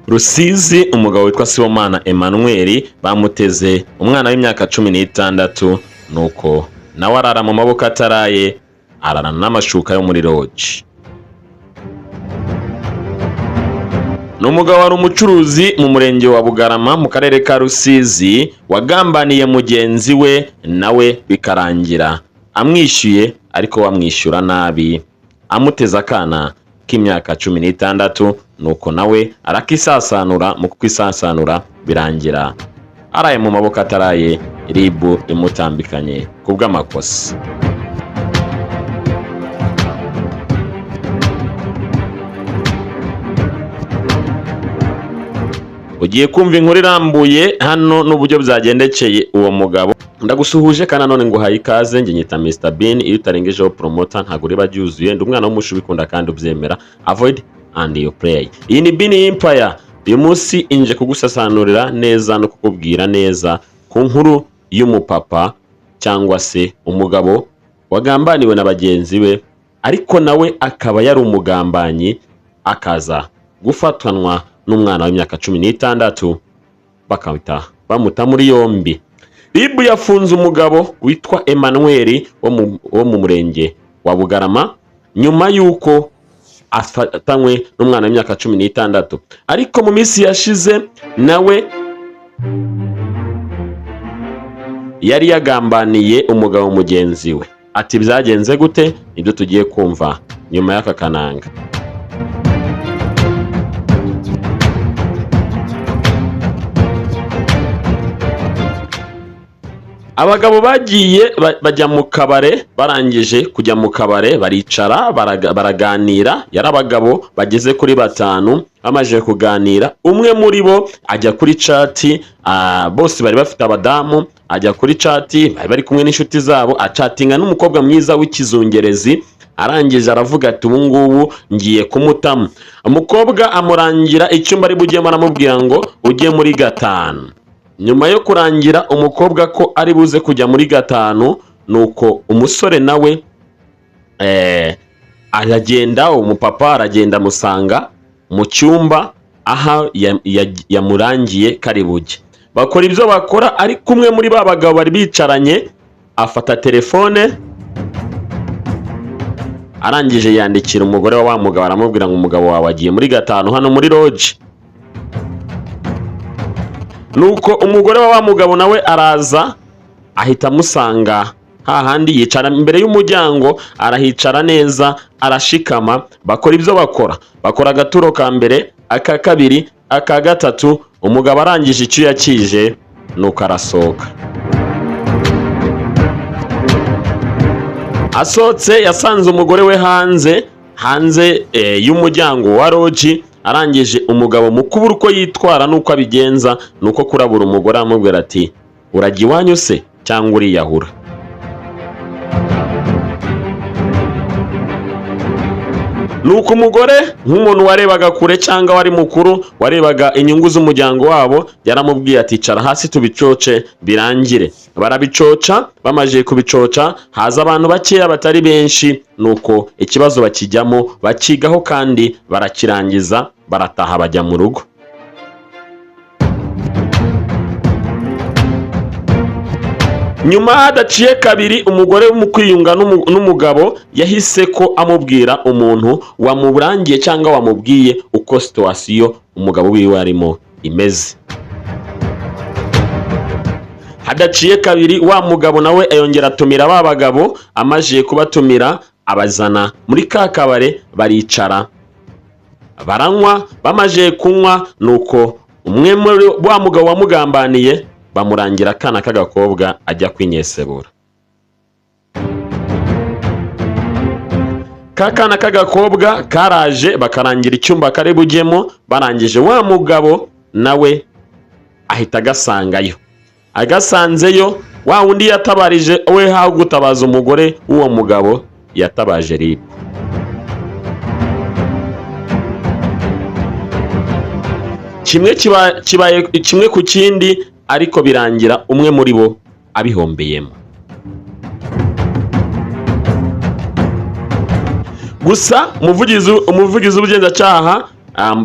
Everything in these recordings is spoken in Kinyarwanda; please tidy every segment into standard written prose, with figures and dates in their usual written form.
Rusizi, umugabo witwa Sibomana Emmanuel bamuteze umwana w'imyaka 16, nuko nawe arara mu maboko ataraye, ararana n'amashuka yo muri lodge. Ni umugabo wari umucuruzi mu murenge wa Bugarama mu karere ka Rusizi, wagambaniye mugenzi we nawe bikarangira amwishyuye, ariko bamwishyura nabi, amuteze akana k'imyaka 16, nuko nawe arakisasanura. Mu kwisasanura birangira araye mu maboko ataraye, RIB imutambikanye ku bw'amakosa. Ugiye kumva inkuru irambuye hano n'uburyo byagendekeye uwo mugabo. Ndagusuhuje kandi nanone nguhaye ikaze. Njye nyita Mr Bean, iyo utarengejeho promoter ntabwo riba ryuzuye. Ndi umwana w'umushu ubikunda kandi ubyemera. Avoid and you play. Iyi ni Bean Empire. Uyu munsi inje kugusasanurira neza no kukubwira neza ku nkuru y'umupapa cyangwa se umugabo wagambaniwe na bagenzi be, ariko nawe akaba yari umugambanyi, akaza gufatanwa n'umwana w'imyaka 16, bakahita bamuta muri yombi. RIB yafunze umugabo witwa Emmanuel wo mu murenge wa Bugarama nyuma y'uko afatanywe n'umwana w'imyaka 16, ariko mu minsi yashize nawe yari yagambaniye umugabo mugenzi we. Ati byagenze gute? Nibyo tugiye kumva nyuma y'aka kananga. Abagabo bagiye bajya mu kabare, barangije kujya mu kabare baricara baraganira. Yari abagabo bageze kuri batanu. Bamaze kuganira, umwe muri bo ajya kuri chat, bose bari bafite abadamu, ajya kuri chat, bari bari kumwe n'inshuti zabo, acatinga n'umukobwa mwiza w'ikizungerezi. Arangije aravuga ati ubu ngubu ngiye kumutamo. Umukobwa amurangira icyumba ari bujyemo, aramubwira ngo ujye muri gatanu. Nyuma yo kurangira umukobwa ko ari buze kujya muri gatanu, nuko umusore nawe aragenda, umupapa aragenda amusanga mu cyumba aha yamurangiye kari bujye. Bakora ibyo bakora, ariko umwe muri ba bagabo bari bicaranye afata telefone, arangije yandikira umugore wa wa mugabo, aramubwira ngo umugabo wawe agiye muri gatanu hano muri lodge. Nuko umugore wa wa mugabo nawe araza, ahita amusanga hahandi, yicara imbere y'umuryango, arahicara neza, arashikama. Bakora ibyo bakora, bakora agaturo ka mbere, aka kabiri, aka gatatu. Umugabo arangije icyuya kije, nuko arasohoka. Asohotse yasanze umugore we hanze y'umuryango wa lodge. Arangije umugabo mu kubura uko yitwara n'uko abigenza, ni uko kurabura umugore, aramubwira ati urajya iwanyu se cyangwa uriyahura? Nuko umugore, nk'umuntu warebaga kure cyangwa wari mukuru, warebaga inyungu z'umuryango wabo, yaramubwiye ati icara hasi tubicoce birangire. Barabicoca, bamaze kubicoca haza abantu bakeya batari benshi, nuko ikibazo bakijyamo bakigaho kandi barakirangiza, barataha bajya mu rugo. Nyuma hadaciye kabiri, umugore mu kwiyunga n'umugabo yahise ko amubwira umuntu wamurangiye cyangwa wamubwiye uko situation umugabo wiwe arimo imeze. Hadaciye kabiri wa mugabo nawe yongera atumira ba bagabo. Amaze kubatumira abazana muri ka kabare, baricara baranywa. Bamaze kunywa, nuko umwe muri wa mugabo wamugambaniye bamurangira akana k'agakobwa ajya kwinyesebura. Ka kana k'agakobwa karaje, bakarangira icyumba kari bujyemo. Barangije wa mugabo nawe ahita agasangayo. Agasanzeyo, wa wundi yatabarije we, hawe gutabaza umugore w'uwo mugabo, yatabaje RIB. Kimwe kibaye kimwe ku kindi, ariko birangira umwe muri bo abihombeyemo. Gusa umuvugizi w'ubugenzacyaha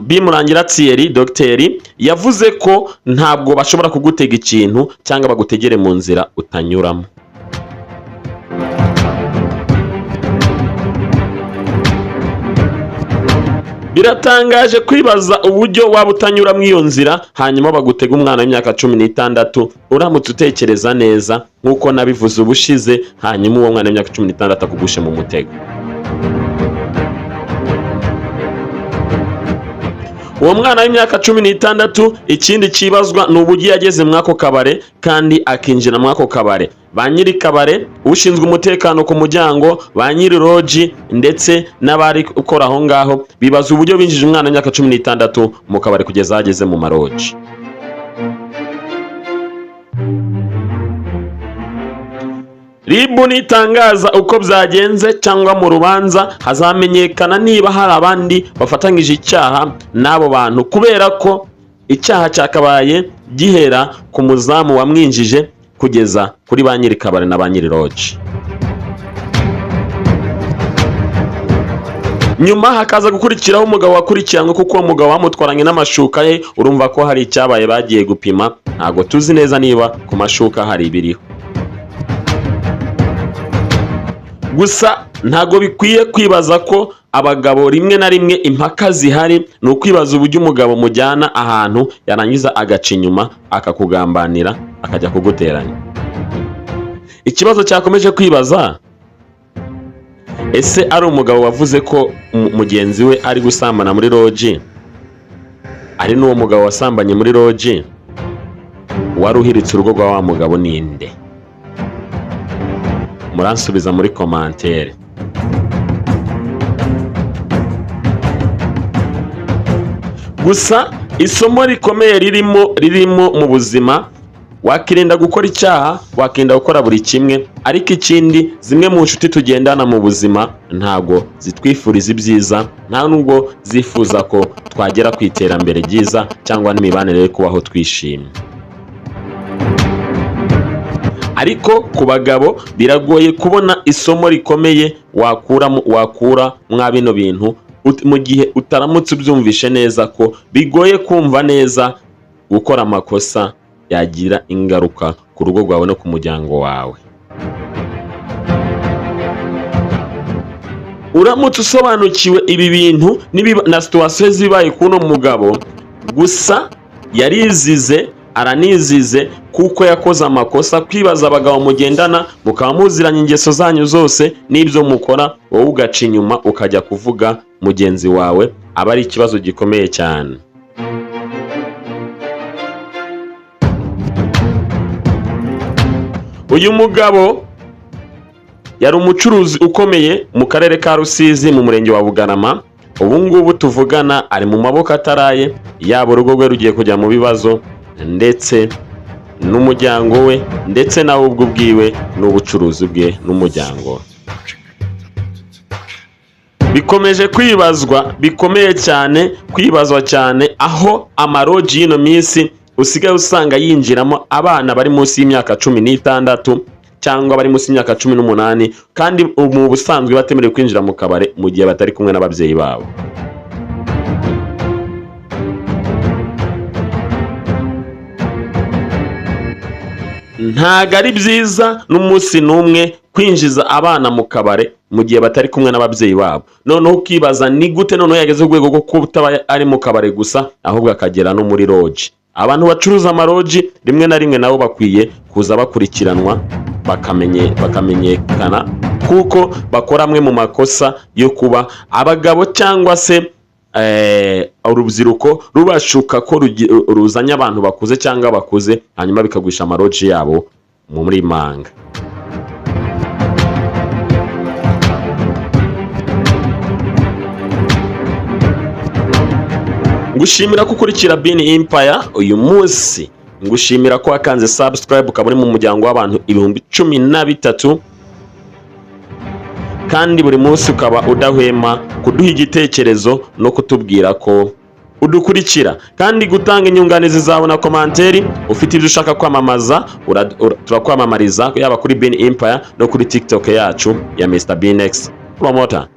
Bimurangira Thierry, dogiteri, yavuze ko ntabwo bashobora kugutega ikintu cyangwa bagutegere mu nzira utanyuramo. Biratangaje kwibaza uburyo waba utanyura muri iyo nzira, hanyuma bagutega umwana w'imyaka 16, uramutse utekereza neza nk'uko nabivuze ubushize, hanyuma uwo mwana w'imyaka 16 akugushe mu mutego. Uwo mwana w'imyaka 16, ikindi kibazwa ni uburyo yageze muri ako kabare kandi akinjira muri ako kabare. Ba nyiri kabare, ushinzwe umutekano ku muryango, ba nyiri lodge ndetse n'abari gukora aho ngaho bibaza uburyo binjije umwana w'imyaka 16 mu kabare kugeza aho ageze mu malodge. RIB nitangaza uko byagenze cyangwa mu rubanza hazamenyekana niba hari abandi bafatanyije icyaha n'abo bantu, kubera ko icyaha cyakabaye gihera ku muzamu wamwinjije kugeza kuri ba nyiri kabare na ba nyiri lodge. Nyuma hakaza gukurikiraho umugabo wakurikiranywe, kuko uwo mugabo bamutwaranye n'amashuka ye. Urumva ko hari icyabaye, bagiye gupima, ntabwo tuzi neza niba ku mashuka hari ibiriho. Gusa ntabwo bikwiye kwibaza ko abagabo rimwe na rimwe impaka zihari ni ukwibaza uburyo umugabo mujyana ahantu yarangiza agaca inyuma akakugambanira akajya kuguteranya. Ikibazo cyakomeje kwibaza, ese ari umugabo wavuze ko mugenzi we ari gusambana muri lodge, ari n'uwo mugabo wasambanye muri lodge, wari uhiritse urugo rwa wa mugabo ninde? Muransubiza muri commentaire. Gusa isomo rikomeye ririmo mu buzima, wakirinda gukora icyaha, wakirinda gukora buri kimwe, ariko ikindi, zimwe mu nshuti tugendana mu buzima ntabwo zitwifuriza ibyiza, nta nubwo zifuza ko twagera ku iterambere ryiza cyangwa n'imibanire yo kubaho twishimye. Ariko ku bagabo biragoye kubona isomo rikomeye wakura mwa bino bintu mu gihe utaramutse ubyumvishe neza ko bigoye kumva neza gukora amakosa yagira ingaruka ku rugo rwawe no ku muryango wawe. Uramutse usobanukiwe ibi bintu na situation zibaye k'uno mugabo, gusa yarizize, aranizize kuko yakoze amakosa. Kwibaza abagabo mugendana mukaba muziranye ingeso zanyu zose n'ibyo mukora, wowe ugaca inyuma ukajya kuvuga mugenzi wawe, aba ari ikibazo gikomeye cyane. Uyu mugabo yari umucuruzi ukomeye mu karere ka Rusizi mu murenge wa Bugarama. Ubu ngubu tuvugana ari mu maboko ataraye, yaba urugo rwe rugiye kujya mu bibazo, ndetse n'umuryango we, ndetse nawe ubwo ubwiwe n'ubucuruzi bwe n'umuryango we. Bikomeje kwibazwa bikomeye cyane, kwibazwa cyane aho amalodge y'ino minsi usigaye usanga yinjiramo abana bari munsi y'imyaka 16 cyangwa bari munsi y'imyaka 18, kandi mu busanzwe batemerewe kwinjira mu kabare mu gihe batari kumwe n'ababyeyi babo. Ntago ari byiza n'umunsi n'umwe kwinjiza abana mu kabare mu gihe batari kumwe n'ababyeyi babo. Noneho ukibaza ni gute noneho yageze ku rwego rwo kutaba ari mu kabare gusa, ahubwo akagera no muri lodge. Abantu bacuruza amalodge rimwe na rimwe nabo bakwiye kuza bakurikiranwa, bakamenyekana, kuko bakora amwe mu makosa yo kuba abagabo cyangwa se urubyiruko rubashuka ko ruzanye abantu bakuze cyangwa bakuze, hanyuma bikagwisha amalodge yabo muri manga. Ngushimira ko ukurikira Bini Empire uyu munsi, ngushimira ko wakanze subscribe ukaba uri mu muryango w'abantu 13,000, kandi buri munsi ukaba udahwema kuduha igitekerezo no kutubwira ko udukurikira, kandi gutanga inyunganizi zawe na commentaire. Ufite ibyo ushaka kwamamaza, turakwamamariza yaba kuri Bini Empire no kuri TikTok yacu ya Mr Binex Promoter.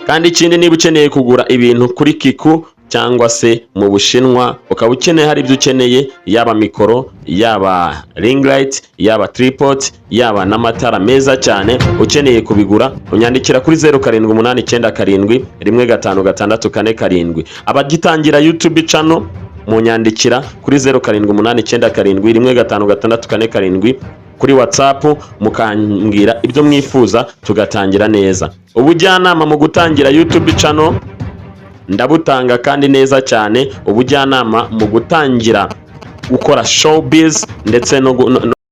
Kandi ikindi, niba ukeneye kugura ibintu kuri Kiku cyangwa se mu Bushinwa, ukaba ukeneye, hari ibyo ukeneye, yaba mikoro, yaba ring light, yaba tripod, yaba n'amatara meza cyane, ukeneye kubigura, unyandikira kuri 0789715647. Abagitangira YouTube channel, munyandikira kuri 0789715647 kuri WhatsApp, mukambwira ibyo mwifuza, tugatangira neza. Ubujyanama mu gutangira YouTube channel ndabutanga kandi neza cyane. Ubujyanama mu gutangira gukora showbiz ndetse no, gu- no,